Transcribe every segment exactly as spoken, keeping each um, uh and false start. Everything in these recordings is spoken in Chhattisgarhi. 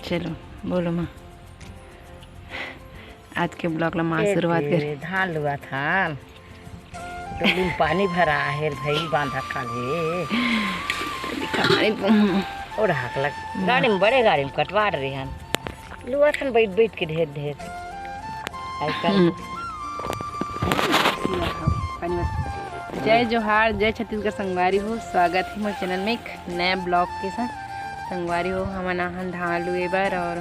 चलो, बोलो माँ, आज के vlog ला माँ ए शुरुआत दे, करे। धान लुआथन, डोली में पानी भरा हे भाई, बांधा खाल हे। दिखा पानी तुम। और हाकला गाड़ी में, बड़े गाड़ी में कटवा रहे हन, लुआथन बैठ बैठ के ढेर ढेर। आजकल हम्म। पानी मत। जय जोहार, जय छत्तीसगढ़ संगवारी हो, स्वागत है मोर channel में एक नया vlog के साथ। संगवारी हो, हमन आहन धान लुए बर और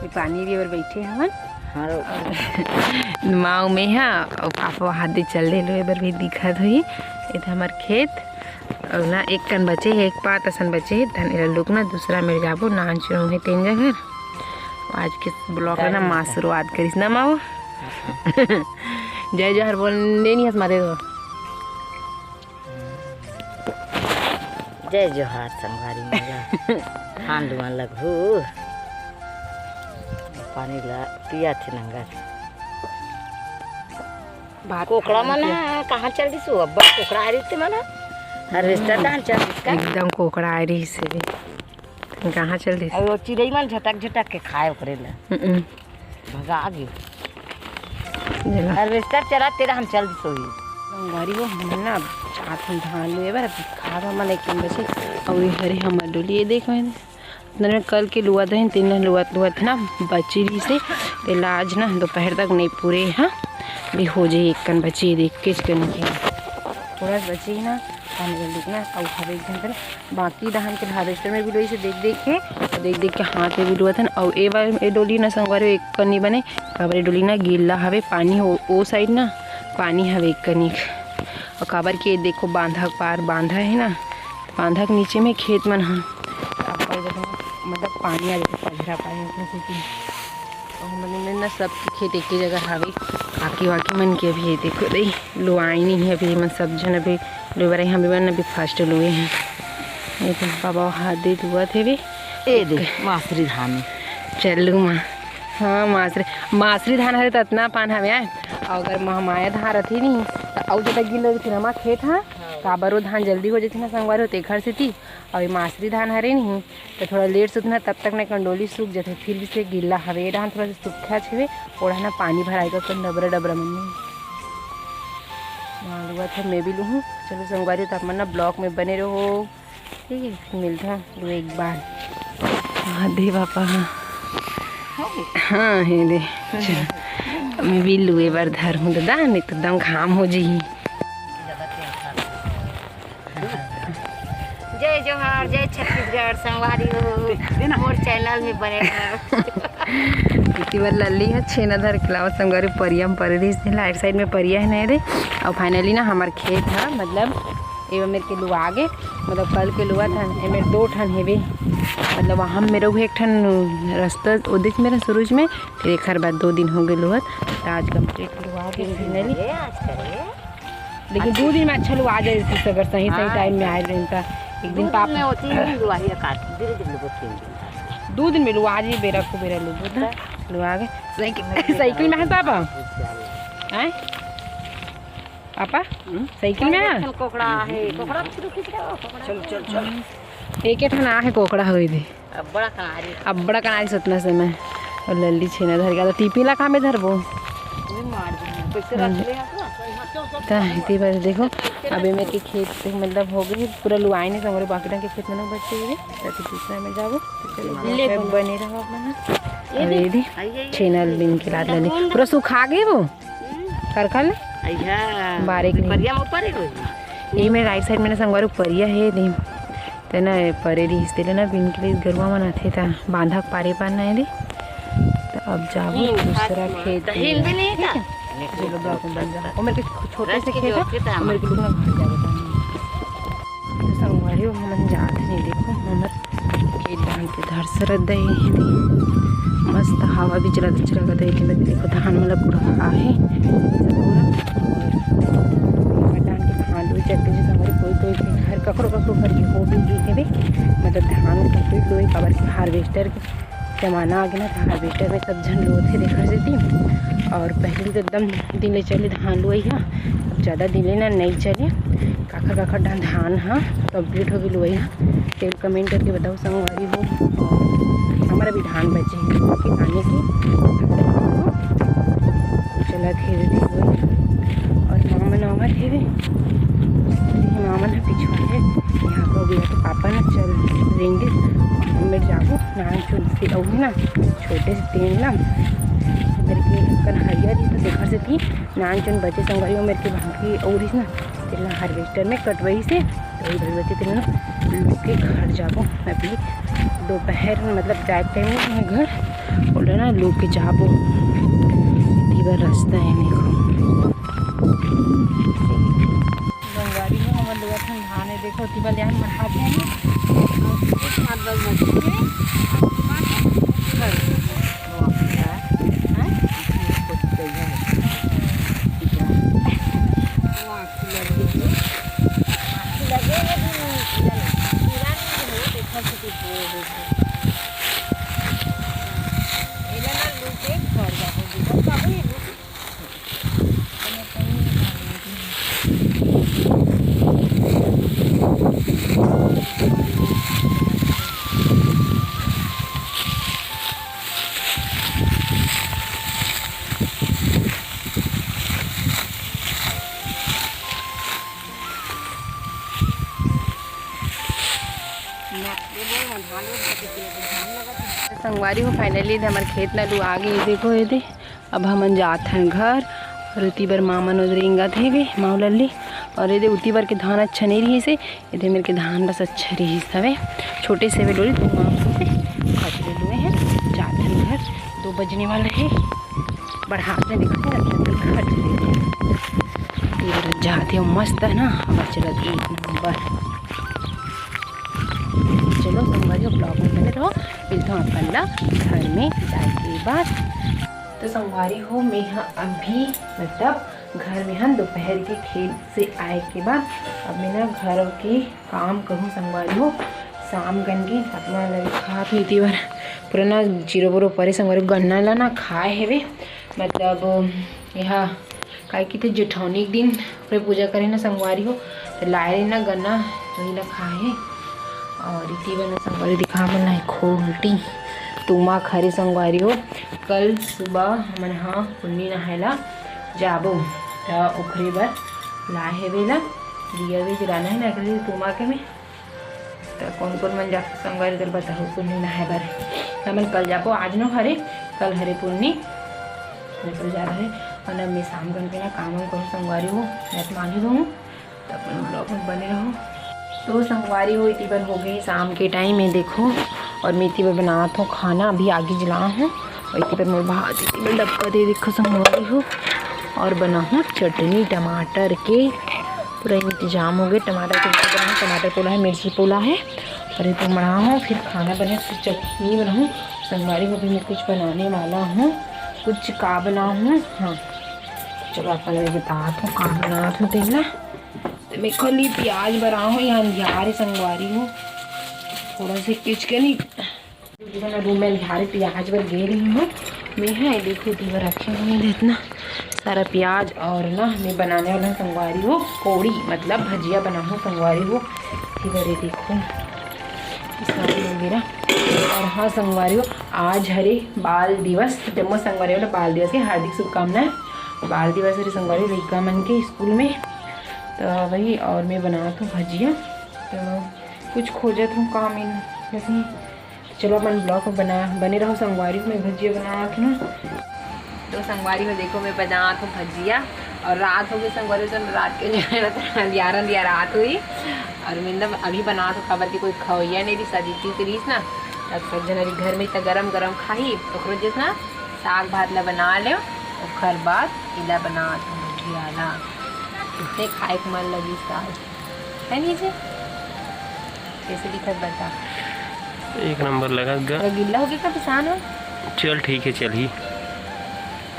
ये पानी लिए बर बैठे हवन। हाँ। और माँ में हा और पापा हाथ दे चल दे लुए बर भी दिखत हुई। ये तो हमार खेत और ना एक कन बचे हे, एक पात असन बचे हे, धन एला लुक ना दूसरा मेर जाबो, नान चुनू हे तेन जगह। आज के vlog ला ना माँ शुरुआत करिस ना माँ वो। जय जोहार बोल, नहीं, नहीं हंस मारे तो। जय जोहार संगवारी मन ला। धान लुआ लगहू। पानी ला पिया थे नंगर। बात कोकड़ा मन ह कहाँ चल दिस? अब्बड़ कोकड़ा आ रही थे मन। Harvester धान चल दिस का? एकदम कोकड़ा आ रही से। कहाँ चल दिस? और वो चिड़ई मन झटक झटक के खाए ओकरे ला। हम्म। भगा गे। जेला harvester चला तेरा हम चल दिस होही। संगवारी हो, हमन ना जात हन धान लुए बर, अभी खाब हमन एक कन बचे। और ये हरे हमर डोली, ये देखो, ये उतना में कल के लुआ दहिन, तीन दिन लुआ, लुआ थे ना, बची रही से, तेला आज ना दोपहर तक नहीं पूरे, हाँ, भी हो जाए एक कन बची, देख के कन के। थोड़ा बची ना, पानी जल्दी ना, और हवे एक घंटे बाकी धान के harvester में भी लोई से देख देख के, और देख देख के हाथ में भी लुआ थन। और ए बार ए डोली ना संगवारी एक कन नहीं बने, काबर ए डोली ना गिल्ला हवे, पानी हो, ओ side ना पानी हवे एक कनिक। और काबर के देखो बांधा पार, बांधा है ना, बांधा के नीचे में खेत मन ह। अब कोई जगह मतलब पानी आ जाथे, पझरा पाए अपने सेती। और हमन में ना सबके खेत एक ही जगह हावे। काकी वाकी मन के अभी ये देखो दई, लुआई नहीं है अभी, मन सब झन अभी लुए बर आई, हम भी मन अभी first लुए हैं। ये तो बाबा हाथ दे दुआ थे भी। ए दे, मासरी धान। चलू माँ। हाँ, मासरी, मासरी धान हरे त अतना पान हवे आय। और अगर महमाया धान रथे नहीं, त अउ ज्यादा गिल हो जथे ना माँ खेत, हाँ। काबर वो धान जल्दी हो जथे ना संगवारी हो, तेखर सेती। और ये मासरी धान हरे नहीं, त थोड़ा late से उतना, तब तक ना कंडोली सूख जथे, फिर भी से गिल्ला हवे। ये धान थोड़ा सा सूखा हवे, ओढ़ा ना पानी भराएगा, तो डबरा डबरा मन में। हाँ, लुआ था, मैं भी लूहूँ। चलो संगवारी हो, त आप मन ना vlog में बने रहो। ठीक है, फिर मिलता हूँ एक बार। हाँ, दे पापा, हाँ। हाँ, हे दे। चल, मैं भी लुए बर धर हूँ दादा, नहीं तो एकदम घाम हो जाही। जय जोहार, जय छत्तीसगढ़, संगवारी हो, मोर channel में बने रहो। इति बर लल्ली ह छेना धर के लावत संगवारी, परिया में परे रहिस, right side में परिया है नहीं रे। और finally ना हमार खेत है, मतलब एमे मेर के लुआ गे, मतलब कल के लुआ था, एमे दो ठन हेवे, मतलब हम मेरे एक ठन रास्ता उदित मेरा सूरज में, फिर एक हर बाद दो दिन हो गए लुआ, तो आज complete लुआ गे finally। लेकिन दो दिन में अच्छा लुआ जाए, अगर सही सही time में आए दिन का। एक दिन पाप में होती है लुआही का, धीरे धीरे लुआ तीन दिन। दो दिन में लुआ जी, बेरा को बेरा लुआ था, लुआ गे। साइकिल, साइकिल में है पापा? हैं? पापा? साइकिल में है? कोकड़ा है, कोकड़ा खींच रहा, कोकड़ा। चल, चल, चल। एक एक ठन आहे कोकड़ा होई दे। अब्बड़ कनारी। अब्बड़ कनारी सतना समय। और लल्ली छेना धर गया, तो टीपी ला का में धरबो? कैसे रख ले हैं तो? ता इतनी बार देखो, अभी मेरे के खेत से मतलब हो गई, पूरा लुआई नहीं संगरो, बाकी ढंग के खेत में ना बचे हुए, ताकि दूसरा में जाओ। तो चलो, ले बने रहो अपना। ये अरे भी? दीदी, छेना बिन के लात लल्ली, पूरा सुखा गए वो। करखा ले। बारीक नहीं। परिया में ऊपर ही कोई। ये मेरे right side में ना संगवारी परिया है दे। ते ना परे रहिस तेला ना बिन के लिए गरुआ मन आथे ता बांधा के पारे पार ना दे। तो अब जाबो दूसरा खेत। हिल भी नहीं था। चलो block में बन जा। वो मेरे के छोटे से खेत है, वो मेरे के लोग ना घर जाबो। तो संगवारी हो, हमन जात नहीं, देखो हमर खेत धान के धर सरत दे हे दे। मस्त हवा भी चलत चलत दे के देखो धान वाला पूरा आहे पूरा। और धान के धान भी चलते जैसे हमारे कोई कोई के घर ककरो ककरो घर के हो भी गए हेवे, मतलब धान complete लोए काबर के harvester के जमाना आ गया ना, तो harvester में सब झन लोथे देखा देती। और पहले तो एकदम दिन ले चले धान लुआई है, अब ज़्यादा दिन ले ना नहीं चले। काखर काखर धान धान हाँ complete हो गई लुआई है, तेल comment करके बताओ संगवारी हो। धान बचे हे किसानी के, चलत हे दीदी। और मामा मन आवत हेवे, मामा मन ह पिछवा हे। यहाँ को गया तो पापा ना चल रेंगे, हम जाबो नान चुन से अउ ना छोटे से तेल ला करके कन हरिया रही तो देखर से थी नान चुन बचे संगवारी हो मेरे के भांगी और इस ना तेला हार्वेस्टर में कटवाई से तो वही भगवती तेला ना लूके घर जाबो। अभी दोपहर में मतलब जाए टाइम में घर ओला ना लूके जाबो। इतनी बार रास्ता है देखो। संगवारी हो हमर लोग ठन धान है देखो तिबल यान बढ़ाते हैं। और कुछ मात बस बची है। संगवारी हो, finally हमर खेत न लुआ गे। देखो ये दे, अब हमन जात हन घर। और उती बर मामा नोद रेंगत हेवे, माऊ लल्ली। और ये दे उती बर के धान अच्छा नहीं रही से, ये दे मेरे के धान बस अच्छा रही हवे। छोटे से वे डोली तो माँ से खट ले लुए हैं, जात हन घर। दो बजने वाला है, बढ़ात में देखते हैं, खट लेते हैं। ये जाते हो मस्त है ना, हवा चलत एक नंबर। चलो संगवारी, vlog में बने रहो, मिलता हूँ अपन ला घर में जाए के बाद। तो संगवारी हो, मैं ह अभी मतलब घर में हन दोपहर के खेत से आए के बाद अब मैं ना घर के काम करूँ संगवारी हो। शाम कन के अपना लगे खा पी ती बर पूरा ना जीरो बोरो परे संगवारी, गन्ना ला ना खाए हेवे मतलब यहाँ काहे कि ते जेठौनी के दिन ओकरे पूजा करे ना संगवारी हो, तो लाए रहे ना गन्ना, वही ला खाए हे। और इति बर ना संगवारी दिखा मन ला खोलटी तुमा खरे संगवारी हो। कल सुबह हमन हा पुन्नी नहाए ला जाबो, त ओकरे बर लाए हेवे ला दिया भी जलाना है ना, अगले तुमा के में त कौन कौन मन जाके संगवारी दल बताहू पुन्नी नहाए बर। हमन कल जाबो, आज नो हरे, कल हरे पुन्नी, कल जा रहे। और अब मैं शाम कन के ना काम वाम करूँ संगवारी हो, मैं तो मांगी रहूँ, त अपन vlog में बने रहो। तो संगवारी हो, इति बर हो गई शाम के टाइम में देखो, और मैं इति बर बनात हूँ खाना, अभी आगी जला हूँ, और इति बर मोर भात इति बर डब्बा दे देखो संगवारी हो, और बना हूँ चटनी टमाटर के। पूरा इंतजाम हो गए। टमाटर के बना, टमाटर पोला है, मिर्ची पोला है। अरे तो बना हूँ, फिर खाना बने, फिर चटनी बनाऊँ। संगवारी को भी मैं कुछ बनाने वाला हूँ, कुछ का बनाऊँ। हाँ चलो आप लोग बतात हूँ का बनात हूँ तेला। तो मैं खाली प्याज बनाऊँ, यहाँ अंधियार है संगवारी हो, थोड़ा से किचकनी। रूम में अंधियारे प्याज बर गे रही हूँ मैं। है देखो दीवा रखे हुए हैं इतना सारा प्याज। और ना मैं बनाने वाला हूँ संगवारी हो कोड़ी, मतलब भजिया बना हूँ संगवारी हो। दीवा रे देखो सारी वगैरह। और हाँ संगवारी हो, आज हरे बाल दिवस, जम्मो संगवारी वाला बाल दिवस के हार्दिक शुभकामनाएं। बाल दिवस हरे संगवारी लइका मन के स्कूल में, तो वही। और मैं बनात हूँ भजिया, तो कुछ खोजत हूँ काम इन जैसे। चलो अपन vlog में बना, बने रहो संगवारी, मैं भजिया बनात हूँ। तो संगवारी हो देखो मैं बनात हूँ भजिया, और रात हो गई संगवारी, तो रात के जो है ना तो अंधियारा अंधियारा रात हुई। और मैं ना अभी बनात हूँ, काबर के कोई खवैया नहीं रही, सदी की रहीस ना, तब सब जन अभी घर में इतना गरम गरम खाही, ओकरो जैसे ना साग भात ला बना ले, ओकर बाद इला बनात हूँ भजिया ला। इतने खाए के मन लगी साग। है नी जी? कैसे दिखत बता? एक नंबर लगत गा। पूरा गिल्ला हो गया का पिसान हो? चल ठीक है, चल ही।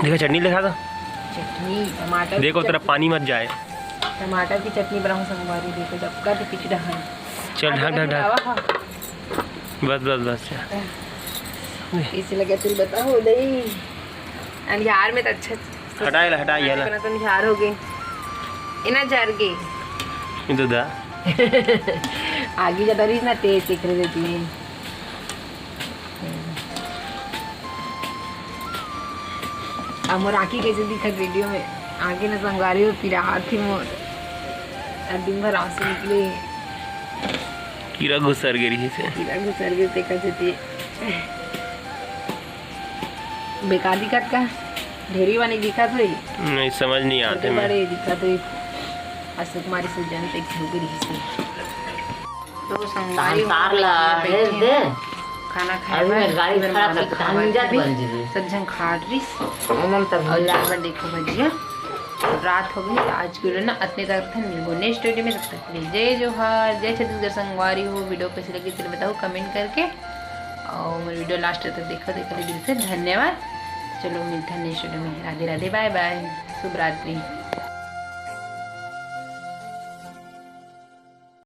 देखा चटनी लिखा था। चटनी, टमाटर देखो की तेरा चटनी। पानी मत जाए। टमाटर की चटनी बनाऊँ संगवारी, देखो जब कर पीछे डहान। चल ढक ढक ढक। आवा, हाँ। बस बस बस। कैसे लगे तू बताओ दही? अंधियार में तो अच्छा हटाए ला, हटाए ला। इतना तो निहार हो गए। इना जर गए। ये तो दा। आगी ज्यादा रही ना, तेज दिख रही थी। अब मोर आँखी कैसे दिखत वीडियो में? आँखी न संगवारी हो, पिरात ही मोर। अब दिन भर आंसू निकले। कीरा घुसर गे रहिस हे। कीरा घुसर गे तेकर सेती। बेकार दिखत का? ढेरी वानी दिखत होई। नहीं, समझ नहीं आते छोटे मैं। बड़े दिखत होई। अशोक मारी से जन तक हो गे रहिस हे। तो संगवारी हो, तार ला बैठे रेस दे। खाना खाए अभी बर, मैं गाड़ी खड़ा कर, मामी के कहाँ भाभी बन जी? सब झन खाट रिस। ओमन तब और जा। जाए बर देखो भजिया। रात हो गई, आज के वीडियो ना अतने तक था। मिलबो नेक्स्ट वीडियो में, तब तक के लिए जय जोहार, जय छत्तीसगढ़। संगवारी हो, वीडियो कैसे लगी तेला बताओ कमेंट करके, और मोर वीडियो लास्ट तक देखो, देखो दिल से धन्यवाद। चलो मिलता है नेक्स्ट वीडियो में। राधे राधे, बाय बाय, शुभ रात्रि।